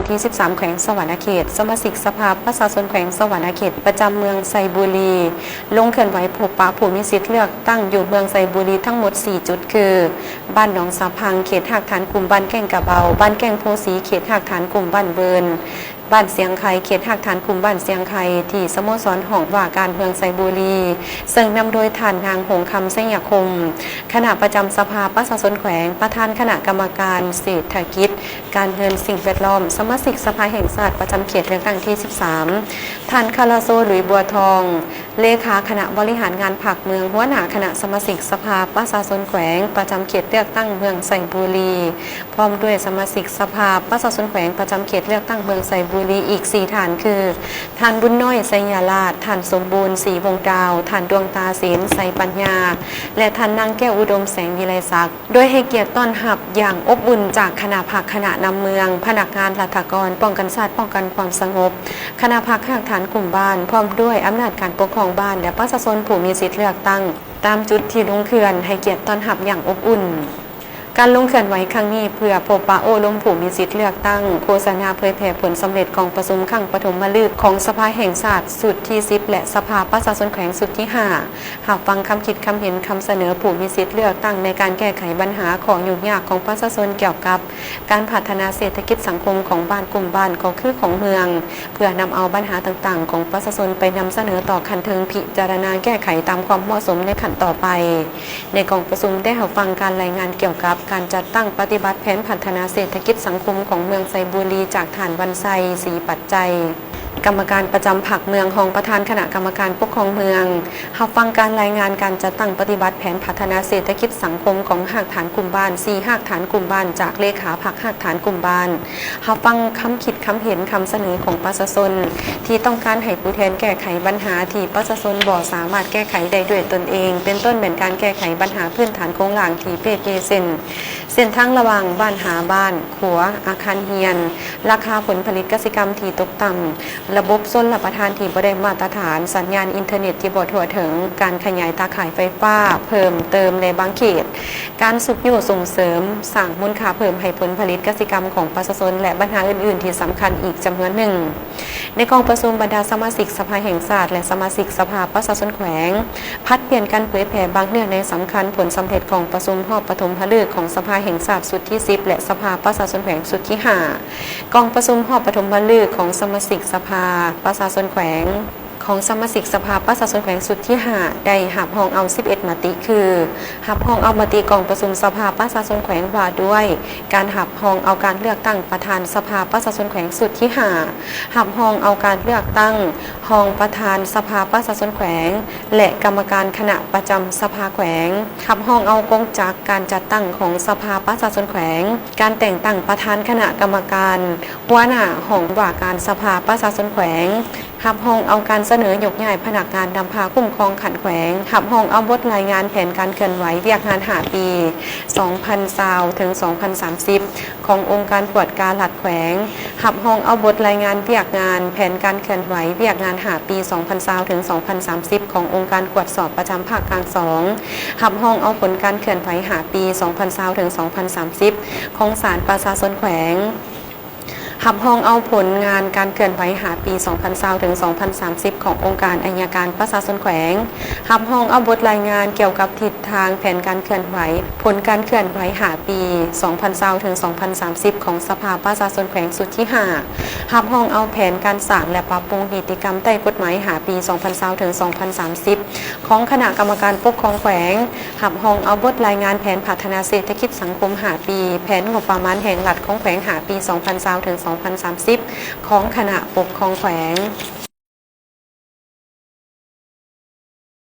ທີສິບສາມ ແຂວງສະຫວັນນະເຂດ, ສະມາຊິກສະພາປະຊາຊົນແຂວງສະຫວັນນະເຂດປະຈຳເມືອງໄຊບູລີ ລົງເຄື່ອນໄຫວພົບປະຜູ້ມີສິດເລືອກຕັ້ງຢູ່ເມືອງໄຊບູລີທັງໝົດສີ່ຈຸດ ຄື ບ້ານໜອງສະພັງ ເຂດຮາກຖານກຸ່ມບ້ານແກ້ງກະເບົາ, ບ້ານແກ້ງໂພສີ ເຂດຮາກຖານກຸ່ມບ້ານເວີນ, ບ້ານຊຽງໄຄ ເຂດຮາກຖານກຸ່ມບ້ານຊຽງໄຄ ທີ່ສະໂມສອນຫ້ອງວ່າການເມືອງໄຊບູລີ ເຊິ່ງນຳໂດຍທ່ານນາງ ຫົງຄຳ ໄຊຍະຄົມ ຄະນະປະຈຳສະພາປະຊາຊົນແຂວງ, ປະທານຄະນະກຳມະການເສດຖະກິດ, ການເງິນ, ສິ່ງແວດລ້ອມ, ສະມາຊິກສະພາແຫ່ງຊາດປະຈຳເຂດເລືອກຕັ້ງທີສິບສາມ, ທ່ານ ຄາລາໂຊ ລຸຍບົວທອງ ເລຂາຄະນະບໍລິຫານງານພັກເມືອງ, ຫົວໜ້າຄະນະສະມາຊິກສະພາປະຊາຊົນແຂວງ ປະຈຳເຂດເລືອກຕັ້ງເມືອງໄຊບູລີ ພ້ອມດ້ວຍສະມາຊິກສະພາປະຊາຊົນແຂວງປະຈຳເຂດເລືອກຕັ້ງເມືອງໄຊບູລີອີກສີ່ທ່ານ ຄື ທ່ານ ບຸນນ້ອຍ ໄຊຍາລາດ, ທ່ານ ສົມບູນ ສີວົງດາວ, ທ່ານ ດວງຕາ ເສນ ໄຊປັນຍາ ແລະ ທ່ານ ນາງ ແກ້ວອຸດົມ ແສງວິໄລສັກ. ໂດຍໃຫ້ກຽດຕ້ອນຮັບຢ່າງອົບອຸ່ນຈາກຄະນະພັກ, ຄະນະນຳເມືອງ, ພະນັກງານລັດຖະກອນ, ປ້ອງກັນຊາດ, ປ້ອງກັນຄວາມສະຫງົບ, ຄະນະພັກຮາກຖານກຸ່ມບ້ານ, ພ້ອມດ້ວຍອຳນາດການປົກຄອງບ້ານ ແລະ ປະຊາຊົນຜູ້ມີສິດເລືອກຕັ້ງ ຕາມຈຸດທີ່ລົງເຄື່ອນ ໃຫ້ກຽດຕ້ອນຮັບຢ່າງອົບອຸ່ນ. ການລົງເຄື່ອນໄຫວຄັ້ງນີ້ ເພື່ອພົບປະໂອ້ລົມຜູ້ມີສິດເລືອກຕັ້ງ, ໂຄສະນາເຜີຍແຜ່ຜົນສຳເລັດກອງປະຊຸມຄັ້ງປະຖົມມະລຶກຂອງສະພາແຫ່ງຊາດຊຸດທີສິບ ແລະ ສະພາປະຊາຊົນແຂວງຊຸດທີຫ້າ, ຮັບຟັງຄຳຄິດຄຳເຫັນຄຳສະເໜີຜູ້ມີສິດເລືອກຕັ້ງໃນການແກ້ໄຂບັນຫາຂໍ້ຫຍຸ້ງຍາກຂອງປະຊາຊົນກ່ຽວກັບການພັດທະນາເສດຖະກິດສັງຄົມຂອງບ້ານ, ກຸ່ມບ້ານ, ກໍຄືຂອງເມືອງ, ເພື່ອນຳເອົາບັນຫາຕ່າງໆຂອງປະຊາຊົນໄປນຳສະເໜີຕໍ່ຂັ້ນເທິງພິຈາລະນາແກ້ໄຂຕາມຄວາມເໝາະສົມໃນຂັ້ນຕໍ່ໄປ. ໃນກອງປະຊຸມໄດ້ຮັບຟັງການລາຍງານກ່ຽວກັບການຈັດຕັ້ງປະຕິບັດແຜນພັດທະນາເສດຖະກິດສັງຄົມຂອງເມືອງໄຊບູລີ ຈາກທ່ານ ວັນໄຊ ສີປັດໄຈ ກຳມະການປະຈຳພັກເມືອງ, ຮອງປະທານຄະນະກຳມະການປົກຄອງເມືອງ, ຮັບຟັງການລາຍງານການຈັດຕັ້ງປະຕິບັດແຜນພັດທະນາເສດຖະກິດສັງຄົມຂອງຮາກຖານກຸ່ມບ້ານ ສີ່ຮາກຖານກຸ່ມບ້ານ ຈາກເລຂາພັກຮາກຖານກຸ່ມບ້ານ, ຮັບຟັງຄຳຄິດຄຳເຫັນຄຳສະເໜີຂອງປະຊາຊົນ ທີ່ຕ້ອງການໃຫ້ຜູ້ແທນແກ້ໄຂບັນຫາທີ່ປະຊາຊົນບໍ່ສາມາດແກ້ໄຂໄດ້ດ້ວຍຕົນເອງ, ເປັນຕົ້ນແມ່ນການແກ້ໄຂບັນຫາພື້ນຖານໂຄງລ່າງທີ່ເປ່ເກເຊັ່ນ ເສັ້ນທາງລະຫວ່າງບ້ານຫາບ້ານ, ຂົວ, ອາຄານຮຽນ, ລາຄາຜົນຜະລິດກະສິກຳທີ່ຕົກຕ່ຳ, ລະບົບຊົນລະປະທານທີ່ບໍ່ໄດ້ມາດຕະຖານ, ສັນຍານອິນເຕີເນັດທີ່ບໍ່ທົ່ວເຖິງ, ການຂະຫຍາຍຕາຂ່າຍໄຟຟ້າເພີ່ມເຕີມໃນບາງເຂດ, ການຊຸກຍູ້ສົ່ງເສີມສ້າງມູນຄ່າເພີ່ມໃຫ້ຜົນຜະລິດກະສິກຳຂອງປະຊາຊົນ ແລະ ບັນຫາອື່ນໆທີ່ສຳຄັນອີກຈຳນວນໜຶ່ງ. ໃນກອງປະຊຸມ, ບັນດາສະມາຊິກສະພາແຫ່ງຊາດ ແລະ ສະມາຊິກສະພາປະຊາຊົນແຂວງ ຜັດປ່ຽນກັນເຜີຍແຜ່ບາງເນື້ອໃນສຳຄັນຜົນສຳເລັດຂອງປະຊຸມຮອບປະຖົມມະລຶກຂອງສະພາແຫ່ງຊາດຊຸດທີສິບ ແລະ ສະພາປະຊາຊົນແຂວງຊຸດທີຫ້າ. ກອງປະຊຸມຮອບປະຖົມມະລຶກຂອງສະມາຊິກສະພາປະຊາຊົນແຂວງ ຂອງສະມາຊິກສະພາປະຊາຊົນແຂວງຊຸດທີຫ້າ ໄດ້ຮັບຮອງເອົາສິບເອັດມະຕິ ຄື ຮັບຮອງເອົາມະຕິກອງປະຊຸມສະພາປະຊາຊົນແຂວງວ່າດ້ວຍການຮັບຮອງເອົາການເລືອກຕັ້ງປະທານສະພາປະຊາຊົນແຂວງຊຸດທີຫ້າ, ຮັບຮອງເອົາການເລືອກຕັ້ງຮອງປະທານສະພາປະຊາຊົນແຂວງ ແລະ ກຳມະການຄະນະປະຈຳສະພາແຂວງ, ຮັບຮອງເອົາກົງຈັກການຈັດຕັ້ງຂອງສະພາປະຊາຊົນແຂວງ, ການແຕ່ງຕັ້ງປະທານຄະນະກຳມະການ, ຫົວໜ້າຫ້ອງວ່າການສະພາປະຊາຊົນແຂວງ, ຮັບຮອງເອົາການສະເໜີຍົກຍ້າຍພະນັກງານນຳພາຄຸ້ມຄອງຂັ້ນແຂວງ, ຮັບຮອງເອົາບົດລາຍງານແຜນການເຄື່ອນໄຫວວຽກງານຫ້າປີ ສອງພັນຊາວ ເຖິງ ສອງພັນສາມສິບ ຂອງອົງການກວດກາລັດແຂວງ, ຮັບຮອງເອົາບົດລາຍງານວຽກງານແຜນການເຄື່ອນໄຫວວຽກງານຫ້າປີ ສອງພັນຊາວ ເຖິງ ສອງພັນສາມສິບ ຂອງອົງການກວດສອບປະຈຳພາກກາງສອງ, ຮັບຮອງເອົາຜົນການເຄື່ອນໄຫວຫ້າປີ ສອງພັນຊາວ ເຖິງ ສອງພັນສາມສິບ ຂອງສານປະຊາຊົນແຂວງ. ຮັບຮອງເອົາຜົນງານການເຄື່ອນໄຫວຫ້າປີ ສອງພັນຊາວ ເຖິງ ສອງພັນສາມສິບ ຂອງອົງການໄອຍະການປະຊາຊົນແຂວງ, ຮັບຮອງເອົາບົດລາຍງານກ່ຽວກັບທິດທາງແຜນການເຄື່ອນໄຫວ, ຜົນການເຄື່ອນໄຫວຫ້າປີ ສອງພັນຊາວ ເຖິງ ສອງພັນສາມສິບ ຂອງສະພາປະຊາຊົນແຂວງຊຸດທີຫ້າ, ຮັບຮອງເອົາແຜນການສ້າງ ແລະ ປັບປຸງນິຕິກຳໃຕ້ກົດໝາຍຫ້າປີ ສອງພັນຊາວ ເຖິງ ສອງພັນສາມສິບ ຂອງຄະນະກຳມະການປົກຄອງແຂວງ, ຮັບຮອງເອົາບົດລາຍງານແຜນພັດທະນາເສດຖະກິດສັງຄົມຫ້າປີ, ແຜນງົບປະມານແຫ່ງລັດຂອງແຂວງຫ້າປີ ສອງພັນຊາວ ເຖິງ ສອງພັນສາມສິບ ຂອງຄະນະປົກຄອງແຂວງ.